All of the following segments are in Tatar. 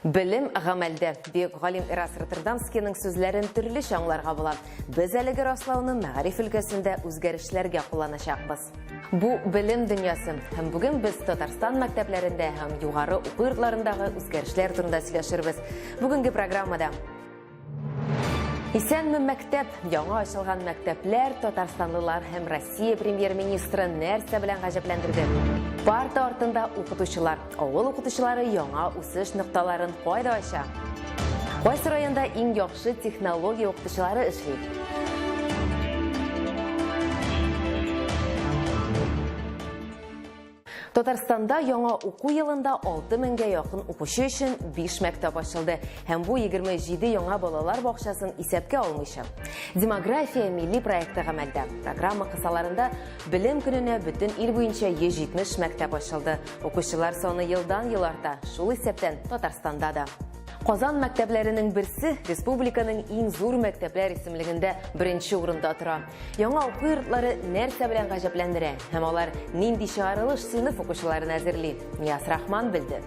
Белем гамәлдә. Бөек галим Эрас Роттердамскийның сүзләрен төрлечә аңларга була. Без әлеге раслауны мәгариф өлкәсендә үзгәрешләргә кулланачакбыз. Бу белем дөньясы. Һәм бүген без Татарстан мәктәпләрендә һәм югары уку йортларындагы үзгәрешләр турында сөйләшербез. Бүгенге программада Исәнме мәктәп! Яңа ачылган мәктәпләр татарстанлылар һәм Россия премьер-министры нәрсә белән гаҗәпләндерде? Парта артында укытучылар. Авыл укытучылары яңа үсеш нокталарын кайда ача? Кайсы районда иң яхшы технология укытучылары эшли? Татарстанда яңа уку елында 6 меңгә якын укучы өчен 5 мәктәп ачылды һәм бу 27 яңа балалар бакчасын исәпкә алмыйча. Демография милли проекты гамәлдә. Программа кысаларында белем көненә бөтен ил буенча 170 мәктәп ачылды. Укучылар саны елдан-ел арта, шул исәптән Татарстанда да. Казан мәктәпләренең берсе республиканың иң зур мәктәпләр исемлегендә беренче урында тора. Яңа уку йортлары нәрсә белән гаҗәпләндерә һәм алар нинди чыгарылыш сыйныф укучыларын әзерли? Нияз Рахман белде.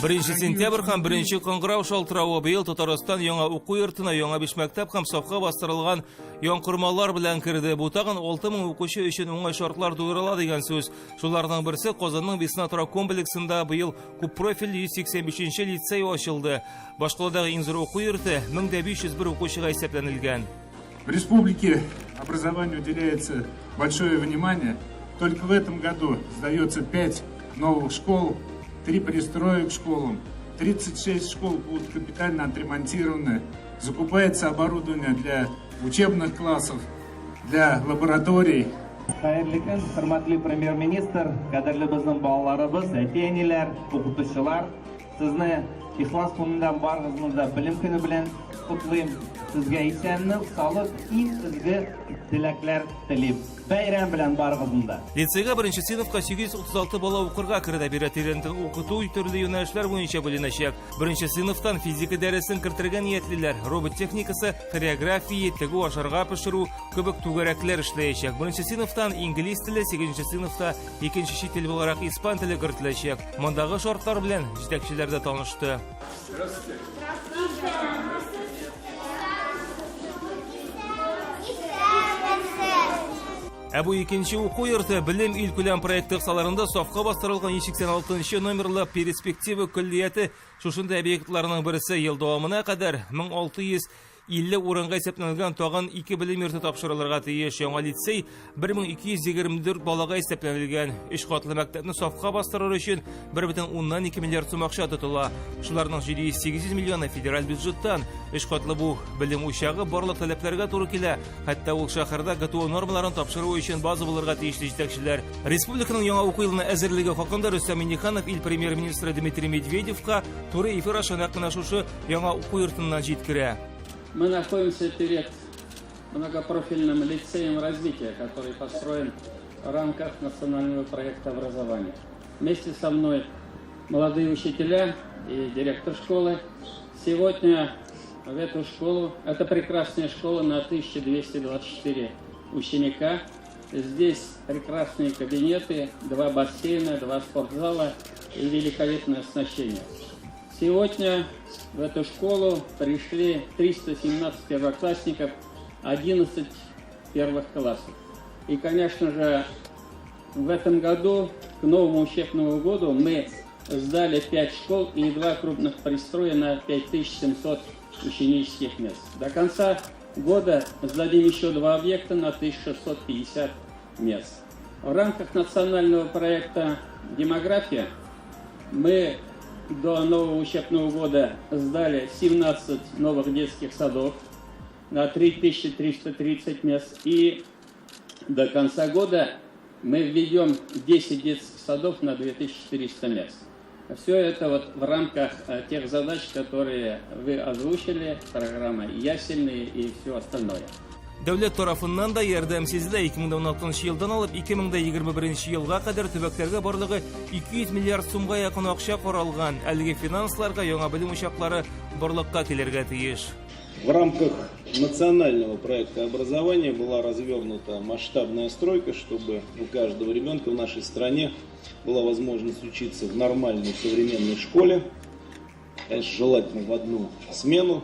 Беренче сентябрь һәм беренче кыңгырау шалтыравы быел Татарстан яңа уку йортына яңа биш мәктәп һәм сафка бастырылган янкормалар белән керде. Бу тагын 6000 укучы өчен уңай шартлар тудырыла дигән сүз. Шуларның берсе Казанның Весна торак комплексында быел күппрофильле 185 лицей ачылды. Башкаладагы иң зур уку йорты 1501 укучыга исәпләнелгән. В республике образованию уделяется большое внимание. Только в этом году сдается 5 новых школ, 3 пристроек к школам, 36 школ будут капитально отремонтированы, закупается оборудование для учебных классов, для лабораторий. Хәерле көн, хөрмәтле премьер-министр, кадерле безнең балаларыбыз, әти-әниләр, укытучылар. Сезне ихлас күңелдән барыгызны да белем көне белән котлыйм. Сезгә исәнлек, саулык, иң изге теләкләр телим. Бәйрәм белән барыгызны да! Лицейга беренче сыйныфка 836 бала укырга керде. Бирә тирәнтен укыту төрле юнәлешләр буенча бүленәчәк. Беренче сыйныфтан физика дәресен кертергә ниятлиләр. Робот техникасы, хореография, тегү, ашарга пешерү кебек түгәрәкләр эшләячәк. Беренче сыйныфтан инглиз теле, сигезенче сыйныфта Икенче чит тел буларак испан теле кертеләчәк. Мондагы шартлар белән җитәкчеләр дә танышты. Ә бу икенче уку йорты Белем илкүләм проекты кысаларында сафка бастырылган 186 номерлы перспектива көллияте шушындый объектларның берсе ел дәвамына кадәр 1600 50 урынга исәпләнелгән тагын ике белем йорты тапшырылырга тиеш. Яңа лицей 1224 балага исәпләнелгән. Өч катлы мәктәпне сафка бастырыр өчен 1,2 миллиард сум акча тотыла. Шуларның 700-800 миллионы федераль бюджеттан. Өч катлы бу белем учагы барлык таләпләргә туры килә. Хәтта ул шәһәрдә ГТО нормаларын тапшыру өчен база булырга тиешле җитәкчеләр. Республиканың яңа уку елына әзерлеге хакында Рөстәм Миңнеханов ил премьер-министры Дмитрий Медведевка туры эфир аша нәкъ менә шушы яңа уку йортыннан җиткерә. Мы находимся перед многопрофильным лицеем развития, который построен в рамках национального проекта образования. Вместе со мной молодые учителя и директор школы. Сегодня в эту школу, это прекрасная школа на 1224 ученика. Здесь прекрасные кабинеты, два бассейна, два спортзала и великолепное оснащение. Сегодня в эту школу пришли 317 первоклассников, 11 первых классов. И, конечно же, в этом году, к новому учебному году, мы сдали 5 школ и 2 крупных пристроя на 5700 ученических мест. До конца года сдадим еще 2 объекта на 1650 мест. В рамках национального проекта «Демография» мы до нового учебного года сдали 17 новых детских садов на 3330 мест. И до конца года мы введем 10 детских садов на 2400 мест. Все это вот в рамках тех задач, которые вы озвучили, программа «Ясельные» и все остальное. Дәүләт тарафыннан да ярдәм сизелә. 2016 елдан алып 2021 елга кадәр төбәкләргә барлыгы 200 миллиард сумга якын акча каралган. Әлеге финансларга яңа белем учаклары барлыкка килергә тиеш. В рамках национального проекта образования была развернута масштабная стройка, чтобы у каждого ребенка в нашей стране была возможность учиться в нормальной современной школе, конечно, желательно в одну смену,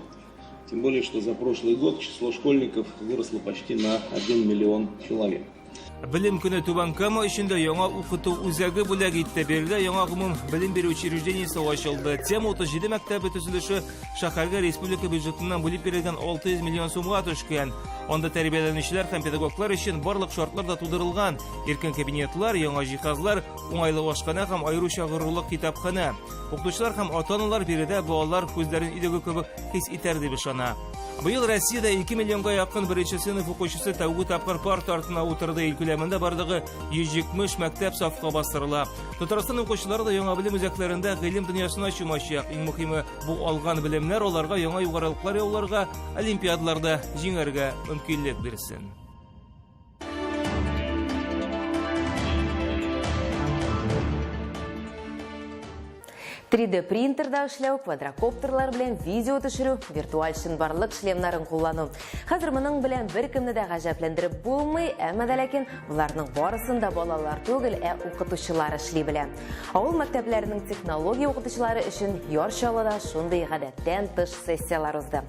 тем более, что за прошлый год число школьников выросло почти на 1 миллион человек. Белем көне Түбән Кама өчен дә яңа укыту үзәге бүләк итте. Биредә яңа гомум белем бирү учреждениесе ачылды. Тема 37 мәктәбе төзелеше шәһәргә республика бюджетыннан бүлеп бирелгән 600 миллион сумга төшкән. Анда тәрбияләнүчеләр һәм педагоглар өчен барлык шартлар да тудырылган. Иркен кабинетлар, яңа җиһазлар, уңайлы ашханә һәм аеруча горурлык китапханә. Укытучылар һәм ата-аналар биредә балалар үзләрен өйдәге кебек хис итәр дип ышана. Быел Россиядә 2 миллионга якын беренче сыйныф укучысы тәүге тапкыр парта артына утырды. Ил күләмендә барлыгы 170 мәктәп сафка бастырыла. Татарстан укучылары да яңа белем үзәкләрендә гыйлем дөньясына чумачак. Иң мөһиме, бу алган белемнәр аларга яңа югарылыклар яуларга, олимпиадаларда җиңәргә мөмкинлек бирсен. Три D принтерда эшләү, квадрокоптерлар белән видео төшерү, виртуаль чынбарлык шлемнарын куллану. Хәзер моның белән беркемне дә гаҗәпләндереп булмый, әмма дә ләкин боларның барысын да балалар түгел, ә укытучылар эшли белә. Авыл мәктәпләренең технология укытучылары өчен Яр Чаллыда шундый гадәттән тыш сессияләр узды.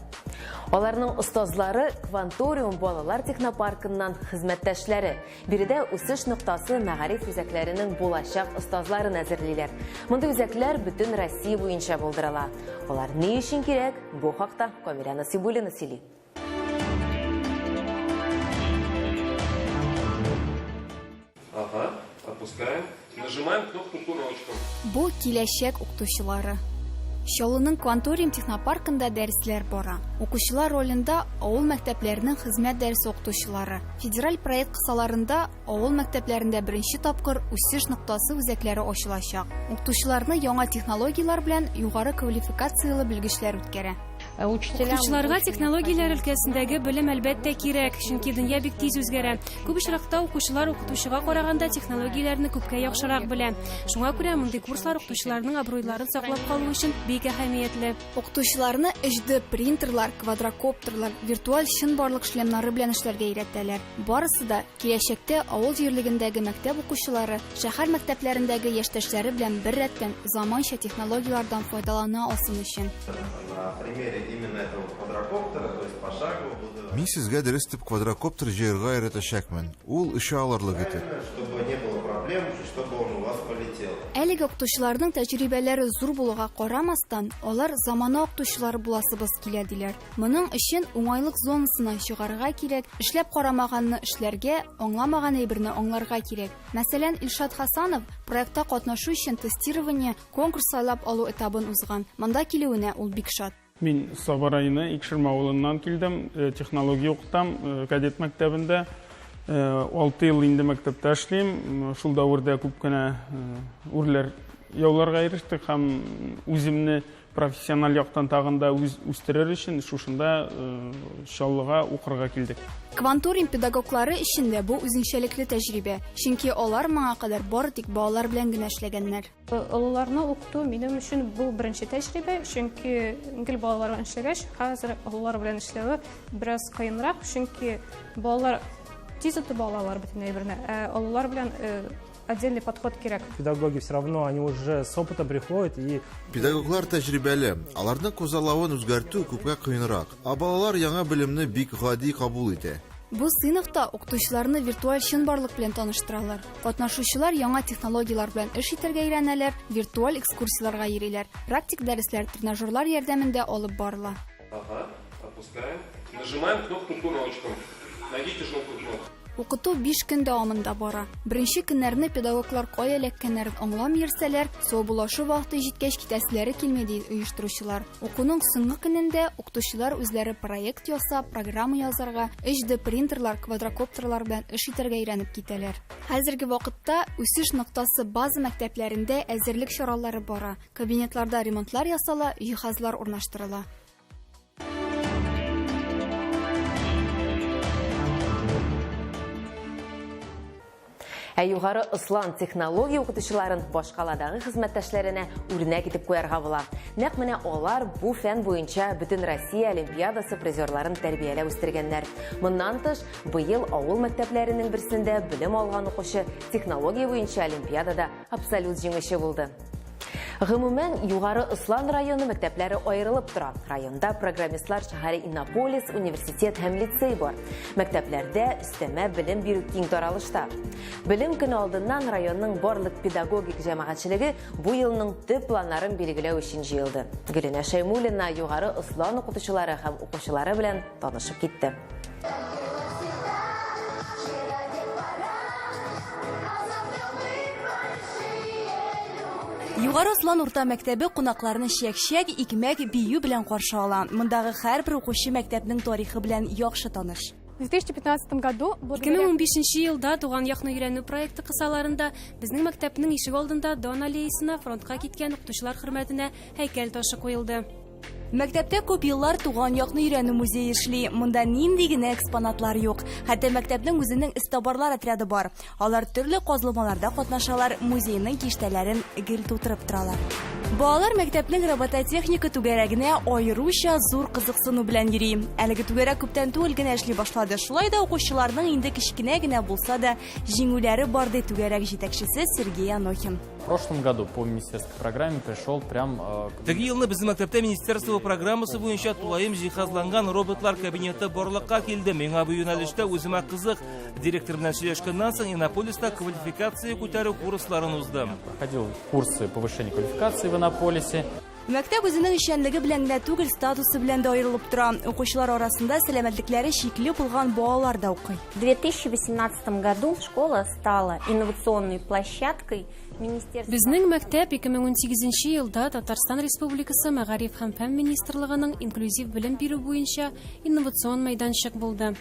Аларның остазлары Кванториум балалар технопаркыннан хезмәттәшләре. Биредә үсеш ноктасы мәгариф үзәкләренең булачак остазларын әзерлиләр. Мондый үзәкләр бөтен Россия буенча булдырыла. Алар ни өчен кирәк? Бу хакта Камилә Насыйбуллина сөйли. Ага, отпускаем. Нажимаем кнопку курочку. Бу киләчәк укытучылары. Чаллының Кванториум технопаркында дәресләр бара. Укучылар ролендә авыл мәктәпләренең хезмәт дәресе укытучылары. Федераль проект кысаларында авыл мәктәпләрендә беренче тапкыр үсеш ноктасы үзәкләре ачылачак. Укытучыларны яңа технологияләр белән югары квалификацияле белгечләр үткәрә. Укытучыларга технологияләр өлкәсендәге белем әлбәттә кирәк, чөнки дөнья бик тиз үзгәрә. Күп очракта укучылар укытучыга караганда технологияләрне күпкә яхшырак белә. Шуңа күрә мондый курслар укытучыларның абруйларын саклап калу өчен бик әһәмиятле. Укытучыларны 3D принтерлар, квадрокоптерлар, виртуаль чынбарлык шлемнары белән эшләргә өйрәтәләр. Барысы да киләчәктә авыл җирлегендәге мәктәп укучылары шәһәр мәктәпләрендәге яшьтәшләре белән беррәттән заманча технологияләрдән файдалана алсын өчен. Мин сезгә дөрес итеп квадрокоптер җыярга өйрәтәчәкмен. Ул оча алырлык итеп. Әлеге укытучыларның тәҗрибәләре зур булуга карамастан, алар замана укытучылары буласыбыз килә, диләр. Моның өчен уңайлык зонасыннан чыгарга кирәк, эшләп карамаганны эшләргә, аңламаган әйберне аңларга кирәк. Мәсәлән, Илшат Хасанов проектта катнашу өчен тестирование, конкурс сайлап алу этабын узган. Монда килүенә ул бик шат. Мин Саба районы Икшермә авылыннан килдем, технология укытам, кадет мәктәбендә. 6 ел инде мәктәптә эшлим. Шул дәвердә күп кенә үрләр яуларга ирештек һәм үземне профессиональ яктан тагын да үстерер өчен шушында Чаллыга укырга килдек. Кванториум педагоглары өчен дә бу үзенчәлекле тәҗрибә, чөнки алар моңа кадәр бары тик балалар белән генә эшләгәннәр. Олыларны укыту минем өчен бу беренче тәҗрибә, чөнки гел балалар белән эшләгәч, хәзер олылар белән эшләве бераз кыенрак, чөнки балалар тиз отып алалар бөтен әйберне, ә олылар белән отдельный подход кирәк. Педагоги все равно, они уже с опытом приходят и... Педагоглар тәҗрибәле, аларның күзаллавын үзгәртү күпкә кыенрак. Ә балалар яңа белемне бик гади кабул итә. Бу сыйныфта укытучыларны виртуаль чынбарлык белән таныштыралар. Катнашучылар яңа технологияләр белән эш итәргә өйрәнәләр, виртуаль экскурсияләргә йөриләр. Практик дәресләр тренажерлар ярдәмендә алып барыла. Ага, опускаем. Нажимаем кнопку курочку. Найдите желтую кнопку. Укыту 5 көн дәвамында бара. Беренче көннәрне педагоглар кая эләккәннәрен аңламый йөрсәләр, саубуллашу вакыты җиткәч китәселәре килми, ди оештыручылар. Укуның соңгы көнендә укытучылар үзләре проект ясап, программа язарга, 3D принтерлар, квадрокоптерлар белән эш итәргә өйрәнеп китәләр. Хәзерге вакытта үсеш ноктасы база мәктәпләрендә әзерлек чаралары бара. Кабинетларда ремонтлар ясала, җиһазлар урнаштырыла. Ә Югары Ослан технология укытучыларын башкаладагы хезмәттәшләренә үрнәк итеп куярга була. Нәкъ менә алар бу фән буенча Бөтенроссия олимпиадасы призерларын тәрбияләп үстергәннәр. Моннан тыш, быел авыл мәктәпләренең берсендә белем алган укучы технология буенча олимпиадада абсолют җиңүче булды. Гомумән, Югары Ослан районы мәктәпләре аерылып тора. Районда программистлар шәһәре Иннополис, университет һәм лицей бар. Мәктәпләрдә өстәмә белем бирү киң таралышта. Белем көне алдыннан районның барлык педагогик җәмәгатьчелеге бу елның төп планнарын билгеләү өчен җыелды. Гөлинә Шәймуллина Югары Ослан укытучылары һәм укучылары белән танышып китте. Югары Ослан урта мәктәбе кунакларны чәк-чәк, икмәк, бию белән каршы ала. Мондагы һәрбер укучы мәктәпнең тарихы белән яхшы таныш. В 2015 году благодаря 2015 елда Туган якны өйрәнү проекты кысаларында безнең мәктәпнең ишек алдында Дан аллеясына фронтка киткән укытучылар хөрмәтенә һәйкәл ташы куелды. Мәктәптә күп еллар туган якны өйрәнү музее эшли. Монда нинди генә экспонатлар юк. Хәтта мәктәпнең үзенең эзтабарлар отряды бар. Алар төрле казлымаларда катнашалар, музейның киштәләрен гел тутырып торалар. Балалар мәктәпнең робототехника түгәрәгенә аеруча зур кызыксыну белән йөри. Әлеге түгәрәк күптән түгел генә эшли башлады. Шулай да укучыларның инде кечкенә генә булса да җиңүләре бар, ди түгәрәк җитәкчесе Сергей Анохин. В прошлом году по министерской программе пришел прям... Э, Теге елны безнең мәктәптә министерство программасы буенча тулаем җиһазланган роботлар кабинеты барлыкка килде. Миңа бу юнәлештә үземә кызык. Директор белән сөйләшкәннән соң Иннополиста квалификация күтәрү курсларын уздым. Проходил курсы повышения квалификации в Иннополисе. Мәктәп үзенең эшчәнлеге белән генә түгел, статусы белән дә аерылып тора. Укучылар арасында сәламәтлекләре чикле булган балалар да укый. В 2018 году школа стала инновационной площадкой Министерства. Безнең мәктәп 2018 елда Татарстан Республикасы Мәгариф һәм фән министрлыгының инклюзив белем бирү буенча инновацион мәйданчык булды.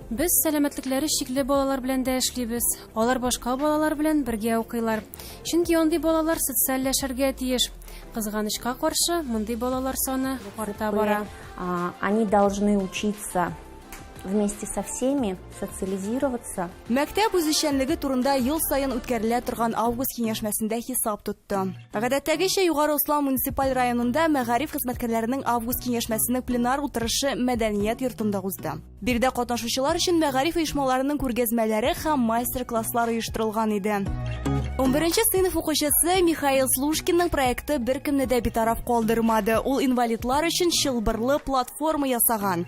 Без сәламәтлекләре чикле балалар белән дә эшлибез. Алар башка балалар белән бергә укыйлар. Чөнки андый балалар социальләшергә тиеш. Кызганычка каршы, мондый балалар саны арта бара. Они должны учиться вместе со всеми, социализироваться. Мәктәп үзешчәнлеге турында ел саен үткәрелә торган август киңәшмәсендә хисап тотты. Гадәттәгечә, Югары Ослан муниципаль районында мәгариф хезмәткәрләренең август киңәшмәсенең пленар утырышы мәдәният йортында узды. Биредә катнашучылар өчен мәгариф оешмаларының күргәзмәләре һәм мастер-класслар оештырылган иде. 11 сыйныф укучысы Михаил Слушкинның проекты беркемне дә битараф калдырмады. Ул инвалидлар өчен чылбырлы платформа ясаган.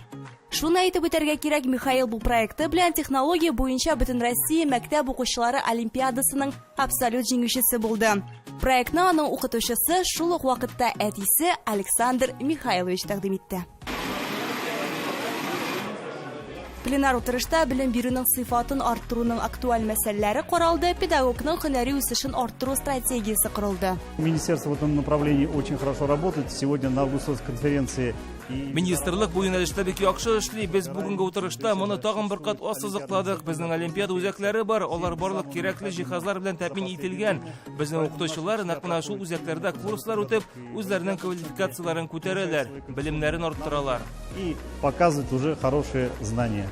Шуны әйтеп үтәргә кирәк, Михаил бу проекты белән технология буенча Бөтенроссия мәктәп укучылары олимпиадасының абсолют җиңүчесе булды. Проектны аның укытучысы, шул ук вакытта әтисе Александр Михайлович тәкъдим итте. Пленар утырышта белем бирүнең сыйфатын арттыруның актуаль мәсьәләләре каралды, педагогның һөнәри үсешен арттыру стратегиясе корылды. Министерство в этом направлении очень хорошо работает. Сегодня на августовской конференции Министрлык бу юнәлештә бик яхшы эшли. Без бүгенге утырышта моны тагын бер кат ассызыкладык. Безнең олимпиада үзәкләре бар, алар барлык кирәкле җиһазлар белән тәэмин ителгән. Безнең укытучылар нәкъ менә шул үзәкләрдә курслар үтеп, Үзләренең квалификацияләрен күтәрәләр, белемнәрен арттыралар. И показывают уже хорошие знания.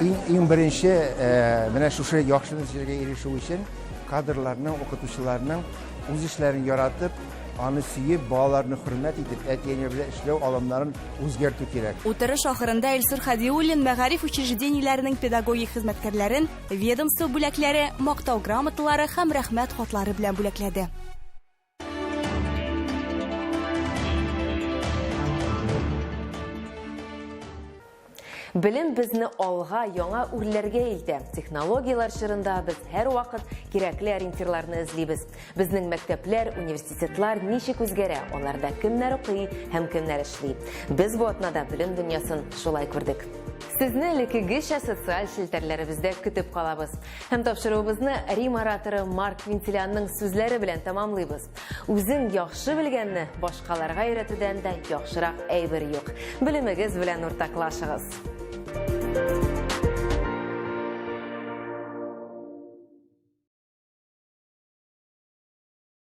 Иң, иң беренче э, менә шушы яхшы нәтиҗәгә ирешү өчен кадрларның, укытучыларның үз эшләрен яратып, аны сөеп, балаларны хөрмәт итеп, әти-әни белән эшләү алымнарын үзгәртү кирәк. Утырыш ахырында Илсур Хадиуллин мәгариф учреждениеләренең педагогик хезмәткәрләрен ведомство бүләкләре, мактау грамоталары һәм рәхмәт хатлары белән бүләкләде. Белем безне алга, яңа үрләргә илтә. Технологияләр чорында без һәрвакыт кирәкле ориентирларны эзлибез. Безнең мәктәпләр, университетлар ничек үзгәрә, аларда кемнәр укый һәм кемнәр эшли. Без бу атнада белем дөньясын шулай күрдек. Сезне элеккегечә социаль челтәрләребездә көтеп калабыз. Һәм тапшыруыбызны Рим ораторы Марк Квинтилианның сүзләре белән тәмамлыйбыз. Үзең яхшы белгәнне башкаларга өйрәтүдән дә яхшырак әйбер юк. Белемегез белән уртаклашыгыз.